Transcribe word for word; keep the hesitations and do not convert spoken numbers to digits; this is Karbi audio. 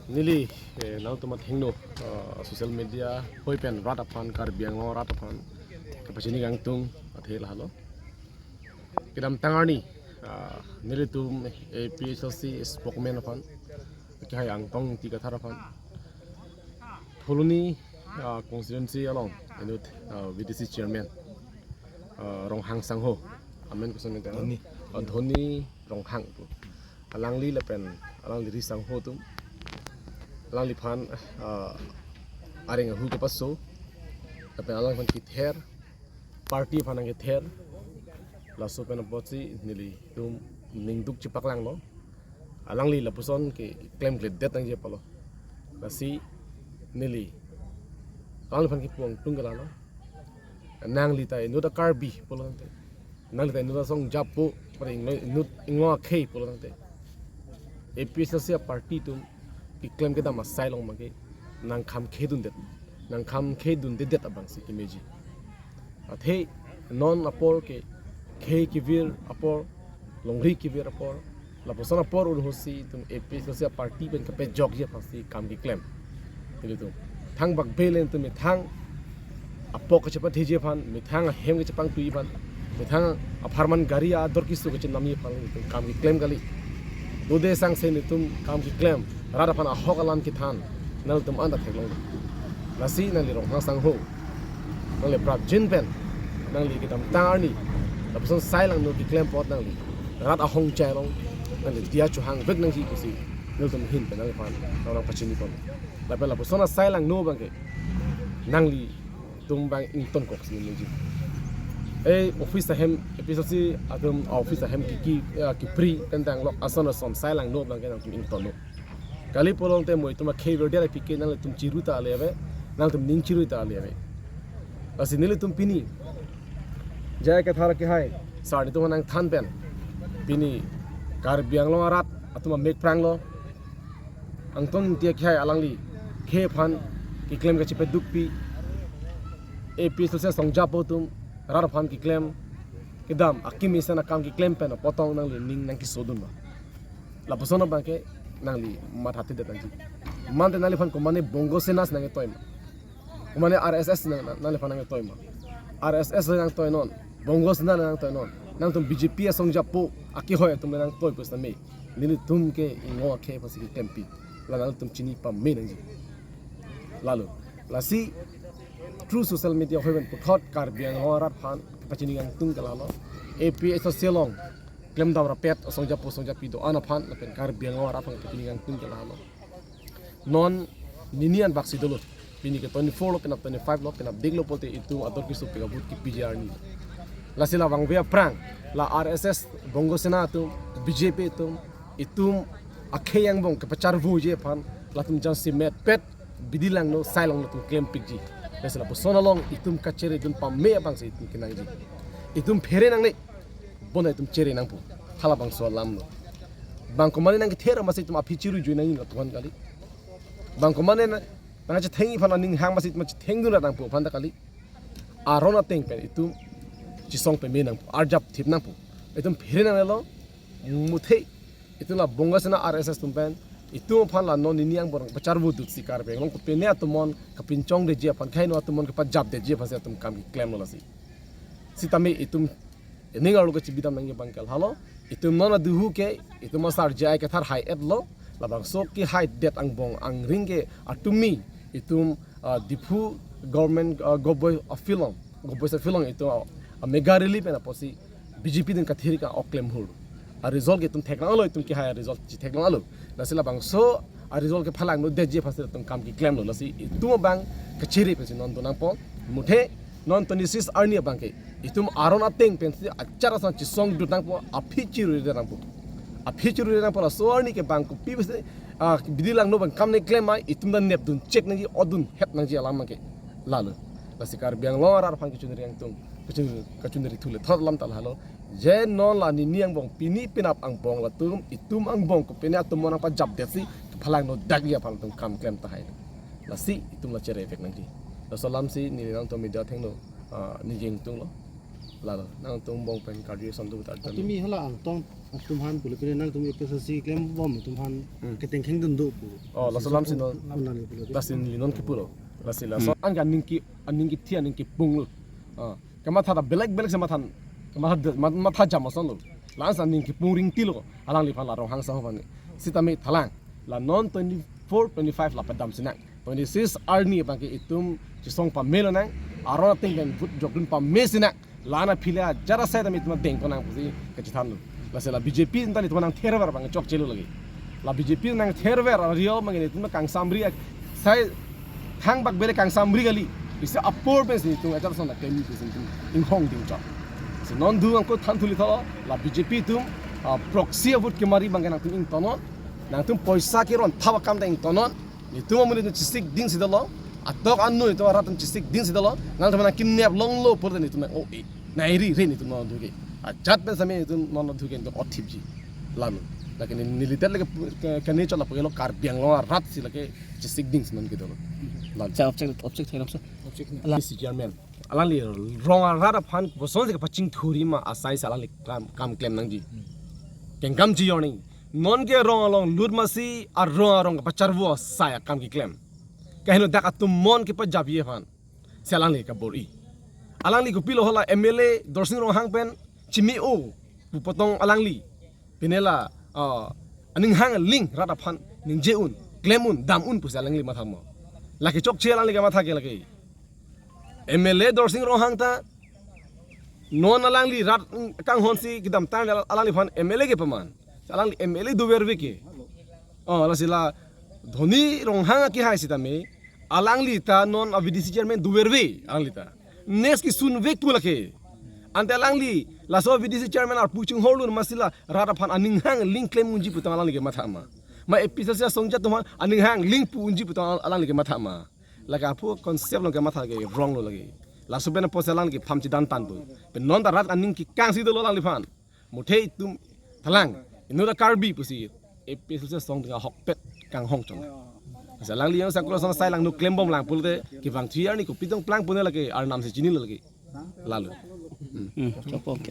Neli, eh, nangtum athengno, eh, social media hoi pen rat aphan, Karbi Anglong rat aphan kapachini kangtung athe lahelo. Kedamtang arni, ah, nelitum A P H L C spokesman aphan, kehai Angtong Ingti Kathar aphan, Phuloni, ah, constituency along inut, ah, V D C chairman, ah, Ronghang sangho, amen koson mete, Dhoni. Ah, Dhoni Ronghang pu. Alangli lapen alangli ri sangho atum, alangliphan, ah, areng ahu kepaso, lapen alangliphan kether, party aphan nangkether, laso pen apotsi nelitum ningduk chepaklanglo. Alangli lapuson keklem kledet nangji apotlo. Lasi neli alangliphan kipu kangtung ke lalo. Nangli ta inut a-Karbi pulo tangte, nangli ta inut asong japo, pada inut, inut inglong akhei pulo tangte, A P H L C party atum keklem kedam asai along abangke nangkham khedundet, nangkham khedundedet abangsi kemeji. Athe non apor ke khei kevir apor, longri kevir apor, lapuson apor urhosi itum A P H L C party pen kepajokji aphansi kam keklem. Nelitum thangbak belen itum methang apok kachepatheji aphan, methang ahem kachepangtui aphan, methang apharman gari ador keso kachenamji aphan itum kam keklem kali. Dode sangse nelitum kam keklem, rat aphan ahok alam kethan, nangtum anta theklong. Lasi nangli Ronghang sangho, nangli prapjin pen, nangli kedamtang arni lapuson sai langno keklem apot nangli rat ahong chai along nangli diya chohangvek nangji pusi nelitum ahin pen nangliphan nang pachini pon. Lapen lapuson asai langno abangke nanglitum abang ingtonkok si nangji. Eh, office ahem, A P H L C atum office ahem kiki, eh, kipri pen tang lok ason ason sai langno abangke nangtum ingtonnon. Kali pulo tangte mo itum akhei verdet aphi ke nangtum chiru ta ale ave, nangtum ning chiru ta ale ave. Lasi nelitum pini J I Kathar kehai sar nelitum nangthan pen, pini Karbi Anglong arat atum amek pranglo. Angtong Ingti kehai alangli khei aphan keklem kachepedukpi, A P H L C asong japo atum rat aphan keklem kedam akimi sen akam keklem pen apotong nangli ning nangkesodun ba. Lapuson abangke nangli mathathedet nangji. Mante nangliphan komane Bongo Sena si nangketoi ma, komane R S S nang, nang, nangliphan nangketoi ma? R S S nangtoinon, Bongo Sena nangtoinon. Nangtum B J P asong japo akehoi atum nangtoi pusitame nelitum ke inglong akhei aphansi keklempi. La nangtum chini pame nangji. Lalo, lasi through social media hoi pen puthot Karbi Anglong arat aphan kepachini kangtung ke lalo. A P H L C along klemdam rapet asong japo asong japi do-an aphan lapen Karbi Anglong arat aphan kepachini kangtung ke lalo. Non nini anbak si dolo. Pini ke twenty-four lo, penap twenty-five lo, penap dik lo pulote itum ador keso pika vote kepiji arni. Lasi la vangve aphrang, la R S S, Bongo Sena atum, B J P atum, itum akhei angbong kepacharvoji aphan latum jansi metpet bidi langno sai langno atum klempikji. Lasi lapuson along itum kacheredun pame abangsi itum kenangji. Itum phere nangne, bonta itum chere nangpo. Halabangso alam lo. Bang komane nangkether amatsi itum aphi chiru jui nangji latum aphan kali. Bang komane na, nangchethengji aphan aning hang amatsi itum chethengdun nangpo aphan ta kali. Aron ateng pen itum chesong peme nangpo, arjap thip nangpo. Itum phere nangnelo, muthe itum la Bongo Sena R S S atum pen itum aphan la non nini angbong pacharvo dutsi Karbi Anglong kopine atumon kapinchongdeji aphan, keheno atumon kepajapdeji aphansi atum kam keklemlo lasi. Sitame itum ening arlo kachibidam nangji abangke lalo. Itum non aduhu ke itum asar J I Kathar hai-etlo. Labangso kehaidet angbong angring ke atumi itum, ah, Diphu government, ah, government office along, government office along itum, ah, mega rally pen apotsi B J P atum kathirik a-ok klem hur. A-result ke itum theklonglo, itum kehai a-result chetheklonglo. Lasi labangso a-result ke phalangno detji aphansi itum kam keklemlo. Lasi itum abang kachere pensi non do nangpo. Muthe non twenty-six arni abangke itum aron ateng pensi achar ason chesongdun nangpo, aphi chirudet nangpo. Aphi chirudet nangpo, laso arni ke bang kopi pensi, ah, bidi langno bang kam nangklem ma, itum ta nepdun chek nangji, odun het nangji alam abangke lalo. Lasi Karbi Anglong arat aphan kechunri angtung, kechun-, kechunri thule thot alam ta lalo. Je non la nini angbong, pini penap angbong latum, itum angbong kopine atumon nangpajapdetsi kephalangno detji aphan latum kam klem tahai. Lasi itum la cherevek nangji. Laso alamsi neli nangtum media athengno, ah, ningje ingtunglo. Lalo, nangtum angbong pen karju ason do ta. Tumi hala angtong atum aphan pulo pine nangtum A P H L C klembom atum aphan Hmm. ketengkheng dun do pu. Oh, laso alam si non. Nang nang pulo. Lasi neli non kipu lo. Lasi la. Hmm. So, an ke aning ke, aning kethe, aning kepung lo. Ah, kamatha ta belek belek si matha, kamatha de-, ma-, matha jam ason lo. La-an si aning kepung ringti lo. Alangliphan la Ronghang saho aphan. Sitame thalang. La non twenty-four, twenty-five la padam sinang. Twenty-six arni abang ke itum chesong pame lonang. Aron ateng pen vote jokdun pame sinang. La-an aphi le ajat asai tame itum dengponang pusi kachethan lo. Lasi la B J P ta itum nangtherver abang chokche lo lake. La B J P nangtherver ario abang ke itum kangsamri ak-, sai thangbak bele kangsamri kali. Isi apor pensi itum ajat ason ta kemi pusi itum inghong ding chok. Si non du angko than thuli tho la B J P atum, ah, proxy vote kemari abang ke nangtum ingtonnon. Nangtum poisa keron thap akam ta ingtonnon. Itum amonit atum chesik ding si dolo. Atok anu itum arat atum chesik ding si dolo. Nangtum nangkinep longlo pulote itum nang o-e. Nang ri re itum non du ke. Ajat pen same itum non du ke itum othipji. Lalo. Lake neli, neli det lake pu-, ke, kene chot lapu ke lo Karbi Anglong arat si lake chesik ding si non ke dolo. Lalo. Cha object, object hai ram sa. Object ni. La si chairman. Alangli rong arat aphan koson si kapachingthurji ma asai si alangli kam, kam klem nangji. Kengkam ji yorning. Non ke rong along lut masi arong arong kapacharvo asai akam keklem. Kaheno dak atum mon kepajapji aphan. Si alangli kabor-i. Alangli kopilo hala M L A Dorsing Ronghang pen chimi-o pu potong alangli. Pine la, ah, aning hang ling rat aphan ningje un, klem un, dam un pusi alangli matha ma. Lake chokche alangli kamatha ke lake. M L A Dorsing Ronghang ta non alangli rat kanghon si kedamtang alangliphan M L A kepaman. Alangli M L A doverve ke. Oh, lasi la Dhoni Ronghang akehai sitame alangli ta non a V D C chairman doverve alangli ta. Next kesunvek pu lake. Ante alangli laso V D C chairman arpu chunghorlun masi la rat aphan aning hang ling klem unji putang alangli kematha ma. Ma A P H L C asongja atum aphan aning hang ling pu unji putang alangli kematha ma. Lake aphu concept along kematha ke wrong lo lake. Laso pen apotsi alangli kepam chedan tangpo. Pen non ta rat aning kekang si dolo alangliphan. Muthe itum thalang. Inut aKarbi pusi A P H L C asong ding ahokpet kanghong chong. Lasi alangli yang sangkul asong sai langno klembom lang pulote kevang three arni kopi tong plang pune lake arnam si chinilo lake. Lalo. Hmm. Hmm, chokpo ke.